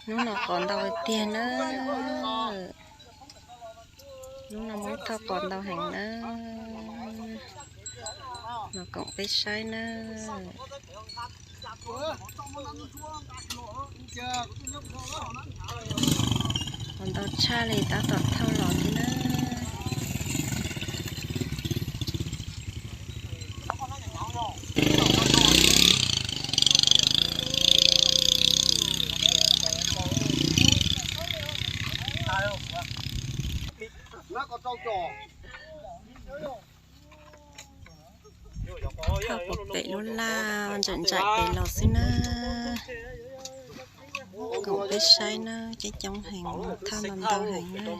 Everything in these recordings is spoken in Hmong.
Hnub no qos ntau tiag na. Hnub no muab thauj qos ntau heev na. Los koom peb saib na. Qos ntau tshaj li tab tom thauj los thiab na. Thauj pem lub laj ntsam ntsam pem los xwb na. Koom peb saib na, coob coob heev, thauj ntau ntau heev na.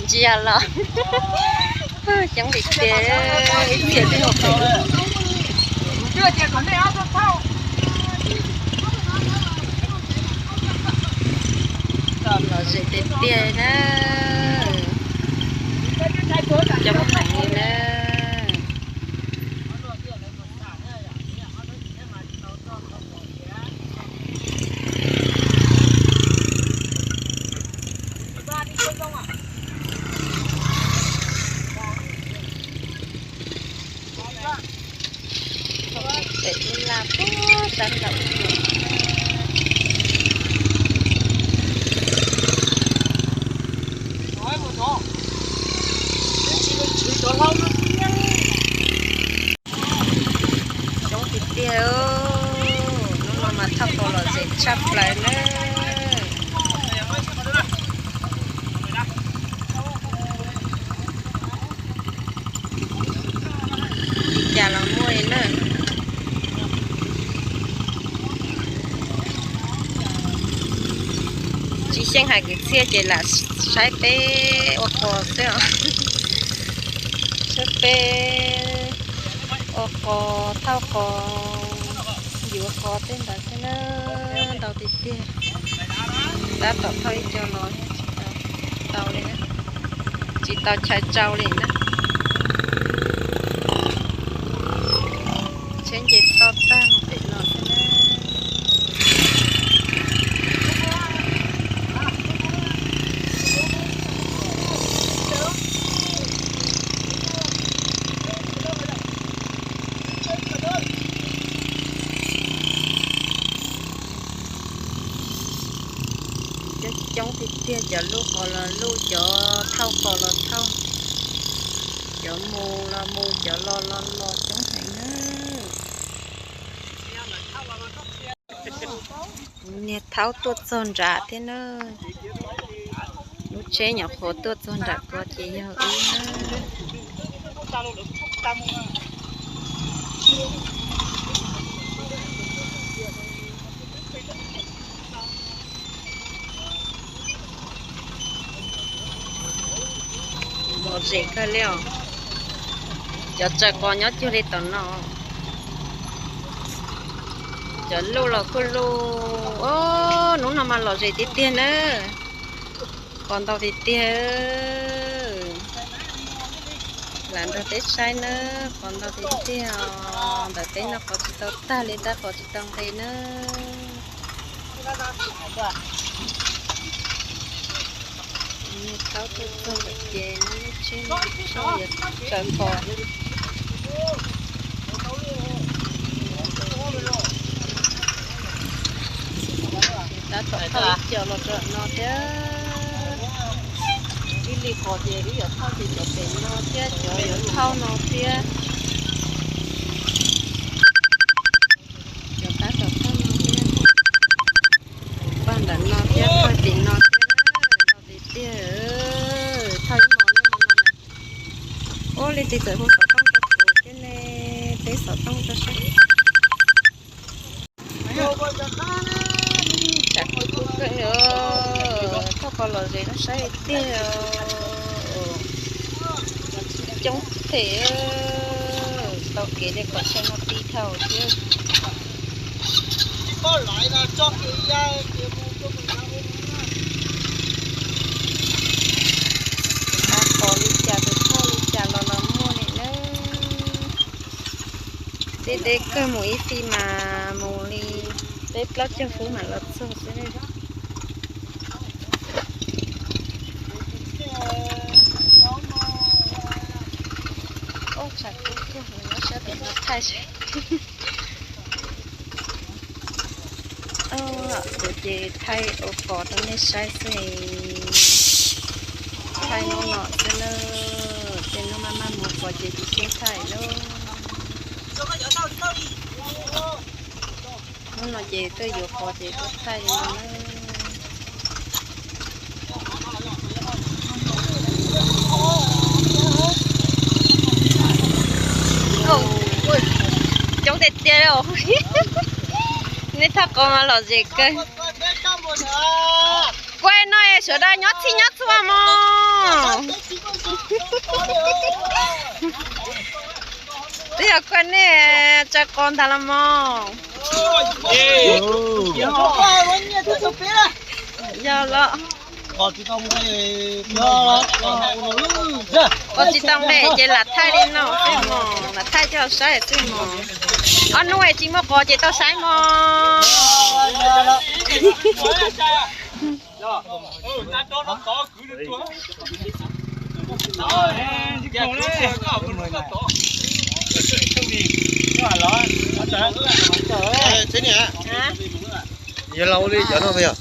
Ntsia los coob tiag tiag, ib txhia twb mus pem. Lom zem tiag tiag na. Coob heev li na. Pem lub laj puag sab nraud. Coob tiag tiag, hnub no mas thauj qos lom zem tshaj plaws na. Li cas los muaj li na. Tsis xyeej hais kwv txhiaj ces lam saib peb ua qos xwb os. Saib peb ua qos, thauj qos, yuav qos tej ntawd xwb na. Ntau tiag tiag. Tab tom thauj ib co los tau li, tsis tau chaw tsau li na. Tsheb nce toj tag mus pem no xwb na. Coob coob tiag tiag, cov luj qos los luj, cov thauj qos los thauj, cov mus los mus, cov los los los coob heev na. Niag thaub tuaj txog nram thiab na. Lub tsheb nyuam qhuav tuaj txog nram ko ces yog wb na. Lom zem kawg li os. Cov tsaws qos nyob cuag li tom no. Cov luj los kuj luj. Hnub no mas lom zem tiag tiag na. Qos ntau tiag tiag. Lam nrog peb saib na, qos ntau tiag tiag os. Ntawm peb no qos tsis tau tag li, tab qos tsis tau nqi na. Thaub tuaj txog lawm ces lub tsheb no yuav tsaws qos. Tab tom thauj ib co los rau no thiab. Ib li qos ces wb yuav thauj ces cov pem no thiab, cov yuav thauj no thiab. Cov tab tom thauj no thiab. Pag ntawm no thiab, pag tim no thiab. Ntau tiag tiag, thauj ib hmos no. Ua li tis txawm hu xov tooj rau kuv thiab ne, teb xov tooj rau seb. Tsam kuv kuj kawg, thauj qos lom zem no saib tiag. Coob thiab, tau kev li kom tshee no ti dhau thiab. Deb kawg, mus ib xi mas mus li peb plaub caug fub mam los txog xwb. Ub, tshav kub kawg, nyob sab pem no thaij. Kuv ces thaij ua pos rau nej saib xwb. Thaij hnub no xwb na, tej hnub maj maj mus pos ces tsis tshua thaij lawm. Hnub no ces twb yuav pos ces tuaj thaij li no na. Coob tiag tiag li. Nej thaj qos mas lom zem kawg. Kuv no sawv daws nyob txhij nyob txhua mog. Twb yog kuv nej tsaws qos ntag los mog. Yog los. Qos tsis tau nqes ces lam thaij li no xwb mog, lam thaij coj saib xwb mog. Ob hnub tsis muaj qos ces tau saib mog. Yog lau li cov no yog.